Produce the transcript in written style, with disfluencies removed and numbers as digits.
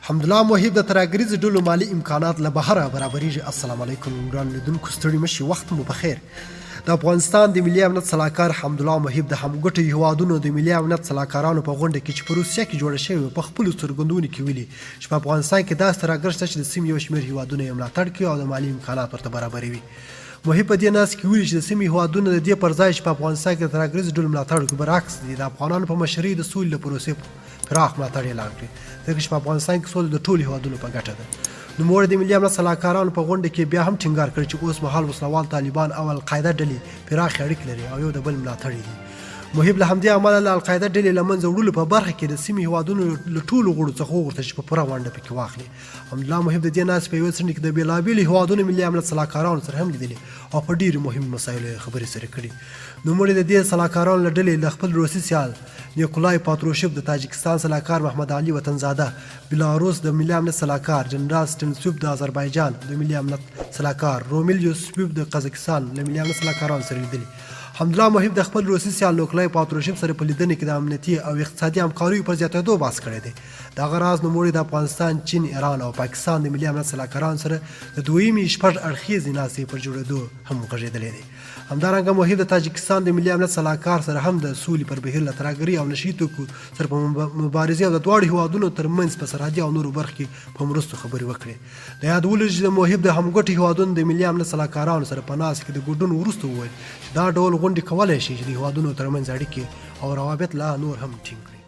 حمدالله محب د ترهګریزو ډلو مالي امکانات له بهره برابریږي. السلام علیکم ګران لیدونکو، ستړي مشي، وخت مو پخیر. د افغانستان د ملي امنیت سلاکار حمدالله محب د همګټو هیوادونو د ملي امنیت سلاکارانو په غونډه کې چې په روسیه کې جوړه شوې وه په خپلو څرګندونو کې ویلي چې په افغانستان کې داسې ترهګر شته چې د سیمې یو شمېر هیوادونه یې ملاتړ کوي او د مالي امکانات ورته برابروي. محب په دې ناسته کې ویلي چې د سیمې هیوادونه د دې پر ځای چې په افغانستان کې د ترهګریزو ډلو ملاتړ وکړي، برعکس دې د افغانانو په مشرۍ د سولې له پروسې پراخ ملاتړ اعلان کړي، ځکه چې په افغانستان کې سوله د ټولو هیوادونو په ګټه ده. نوموړي د ملي امنیت سلاکارانو په غونډه کې بیا هم ټینګار کړی چې اوس مهال وسلهوال طالبان او القاعده ډلې پراخې اړیکې لري او یو د بل ملاتړي دي. محب له همدې امله له القاعده ډلې له منځه وړلو په برخه کې د سیمې هیوادونو له ټولو غړو څخه وغوښتل چې په پوره ونډه پکې واخلي. حمدالله محب د دې ناستې په یوې څنډې کې د بېلابېلو هېوادونو ملي امنیت سلاکارانو سره هم لیدلي او په ډېرو مهمو مسایلو یې خبرې سره کړي. نوموړي د دې سلاکارانو له ډلې له خپل روسي سیال نیکولای پاتروشف، د تاجکستان سلاکار محمد علي وطنزاده، بلاروس د ملي امنیت سلاکار جنرال سټنسوف، د اذربایجان د ملي امنیت سلاکار رومیل یوسفوف، د قزاقستان له ملي امنیت سلاکارانو سره لیدلي. حمدالله محب د خپل روسي سیال نوکلای پاتروشف سره په لیدنه کې د امنیتي او اقتصادي همکاریو پر زیاتېدو بحث کړی دی. دغه راز نوموړي د افغانستان، چین، ایران او پاکستان د ملي امنیت سلاکارانو سره د دویمې شپږ اړخیزې ناستې پر جوړېدو هم غږېدلی دی. همدارنګه محب د تاجکستان د ملي امنیت سلاکار سره هم د سولې پر بهیر له ترهګرۍ او نشهيي توکو سره په مبارزې او د دواړو هېوادونو تر منځ په سرحدي او نورو برخو کې په مرستو خبرې وکړې. د یادولو ده چې د محب د همګټو هېوادونو د ملي امنیت سلاکارانو سره په ناسته کې د ګډون وروسته وویل چې دا ډول غونډې کولای شي چې د هېوادونو ترمنځ اړیکې او روابط لا نور هم ټینګ کړي.